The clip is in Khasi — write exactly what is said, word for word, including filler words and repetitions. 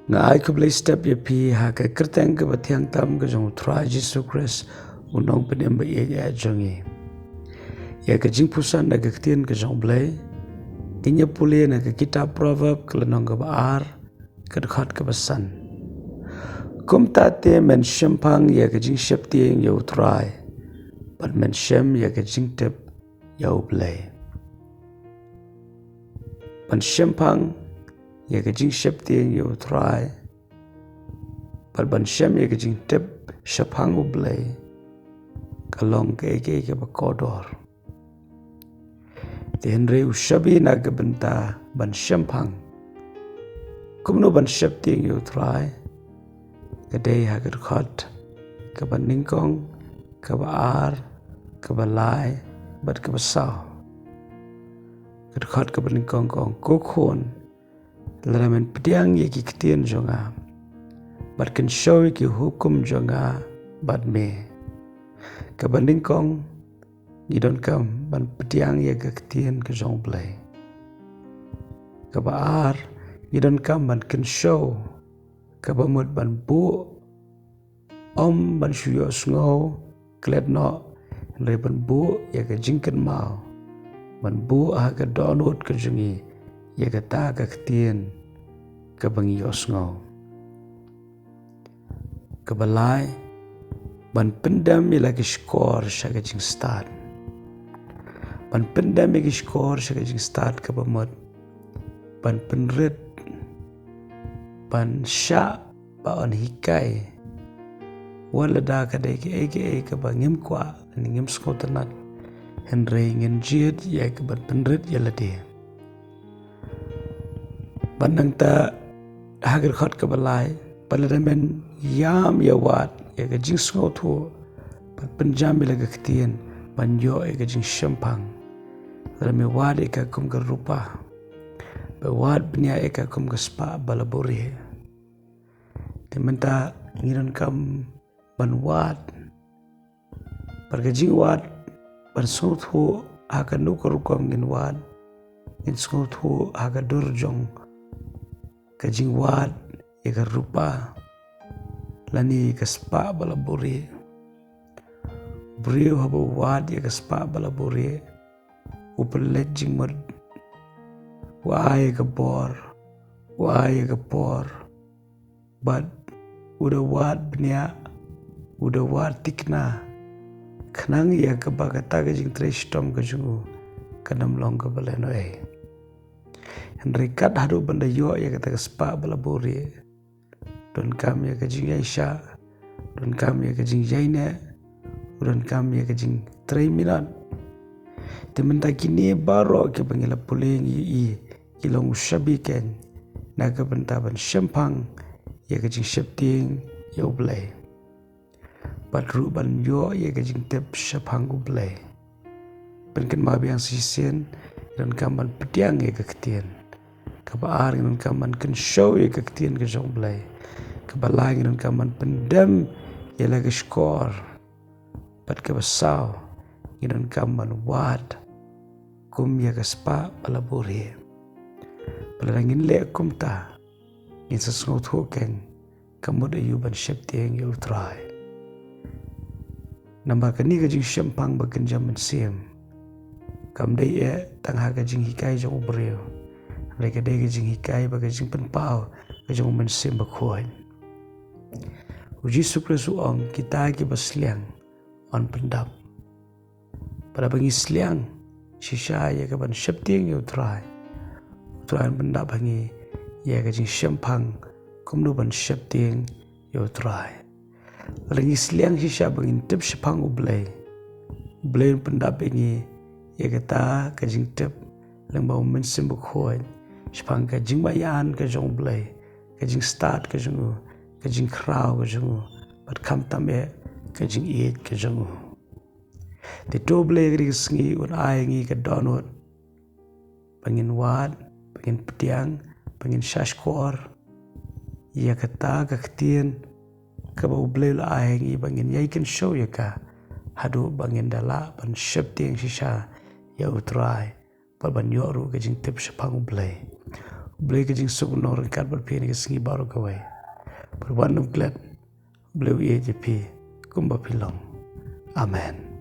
Nga ai khublei step ïa phi ha ka kyrteng kaba thiang tam ka jong U Trai Jisu Khrist, U Nongpynim ba ïeit jong ngi. Ïa ka jingpuson na ka ktien ka jong U Blei, ngin ïa pule na ka kitab Proverb ka lynnong kaba ar, ka dkhot kaba san. Kumta te men shemphang ïa ka jingsheptieng ïa U Trai, bad men shem ïa ka jingtip ïa U Blei. Ban shemphang ïa ka jingsheptieng ïa U Trai, bad ban shem ïa ka jingtip shaphang U Blei, ka long kaei kaei kaba kordor. Te hynrei u shabi na ka bynta ban shemphang kumno ban sheptieng ïa U Trai, ka dei ha ka dkhot kaba nyngkong, kaba ar, kaba lai, bad kaba saw. Ka dkhot kaba nyngkong ka ong, ko khun, lada men pdiang ïa ki ktien jong nga, bad kynshew ïa ki hukum jong nga bad me. Kaba nyngkong, ngi donkam ban pdiang ïa ka ktien ka jong U Blei. Kaba ar, ngi donkam ban kynshew, kaba mut ban buh, ym ban shu ïohsngew klet noh, hynrei ban buh ïa ka jingkynmaw, ban buh ha ka dohnud ka jong ngi ïa kata ka ktien kaba ngi ïohsngew. Kaba lai, ban pyndem ïa la ki shkor sha ka jingstad. Ban pyndem ïa ki shkor sha ka jingstad, kaba mut ban pynrit, ban shah ba yn hikai. Wat lada ka dei kaei kaei kaba ngim kwah, ngim sngewtynnat, hynrei ngin jied ïa ka ban pynrit ïa lade. Bad nangta ha ka dkhot kaba lai, bad lada men ïam ïa wad ïa ka jingsngewthuh, bad pynjam ïa la ka ktien, ban ïoh ïa ka jingshemphang. Lada men wad ïa ka kum ka rupa, bad wad bniah ïa ka kum ka spah ba la buhrieh. Te mynta ngi donkam ban wad. Bad ka jingwad, ban sngewthuh ha kano ka rukom ngin wad, ngin sngewthuh ha ka dur jong ka jingwad ïa ka rupa lane ka spah ba la buhrieh. Briew haba u wad ïa ka spah ba la buhrieh, u pynleit jingmut, u ai ïa ka bor, u ai ïa ka por, bad u da wad bniah, u da wad thikna, khnang ïa kaba kata ka jingtrei shitom ka jong u kan ym long kaba lehnohei. Hynrei kat haduh ban da ïoh ïa kata ka spah ba la buhrieh, donkam ïa ka jingïaishah, donkam ïa ka jingïaineh, donkam ïa ka jingtrei minot. Te mynta kine baroh kiba ngi la pule ngi ïohi ki long u shabi keiñ na ka bynta ban shemphang ïa ka jingsheptieng ïa U Blei, bad ruh ban ïoh ïa ka jingtip shaphang U Blei. Pynkynmaw biang shisien, ngi donkam ban pdiang ïa ka ktien. Kaba ar, ngi donkam ban kynshew ïa ka ktien ka jong U Blei. Kaba lai, ngi donkam ban pyndem ïa la ka shkor. Bad kaba saw, ngi donkam ban wad kum ïa ka spah ba la buhrieh. Bad lada ngin leh kumta, ngin sa sngewthuh keiñ ka mut aïu ban sheptieng ïa U Trai. Namar kane ka jingshemphang ba kynja mynsiem kam dei eh tang ha ka jinghikai jong u briew, hynrei ka dei ka jinghikai bad ka jingpynpaw ka jong U Mynsiem Bakhuid. U Jisu Khrist u ong, kita kiba sliang yn pyndap. Bad haba ngi sliang shisha ïa ka ban sheptieng ïa U Trai, U Trai un pyndap ha ngi ïa ka jingshemphang kumno ban sheptieng ïa U Trai. Lada ngi sliang shisha ba ngin tip shaphang U Blei, U Blei un pyndap ïa ngi ïa kata ka jingtip lyngba U Mynsiem Bakhuid, shaphang ka jingmaïan ka jong U Blei, ka jingstad ka jong u, ka jingkhraw ka jong u, bad khamtam eh ka jingïeit ka jong u. Te to U Blei ha kane ka sngi un ai ngi ka dohnud ba ngin wad, ba ngin pdiang, ba ngin shahshkor ïa kata ka ktien kaba U Blei u la ai ha ngi ba ngin ïai kynshew ïa ka, haduh ba ngin da lah ban sheptieng shisha ïa U Trai, bad ban ïoh ruh ka jingtip shaphang U Blei. U Blei ka jingsuk un long ryngkat bad phi ha kane ka sngi baroh kawei. Bad wat nym klet, Blei u ïeit ïa phi kumba phi long. Amen.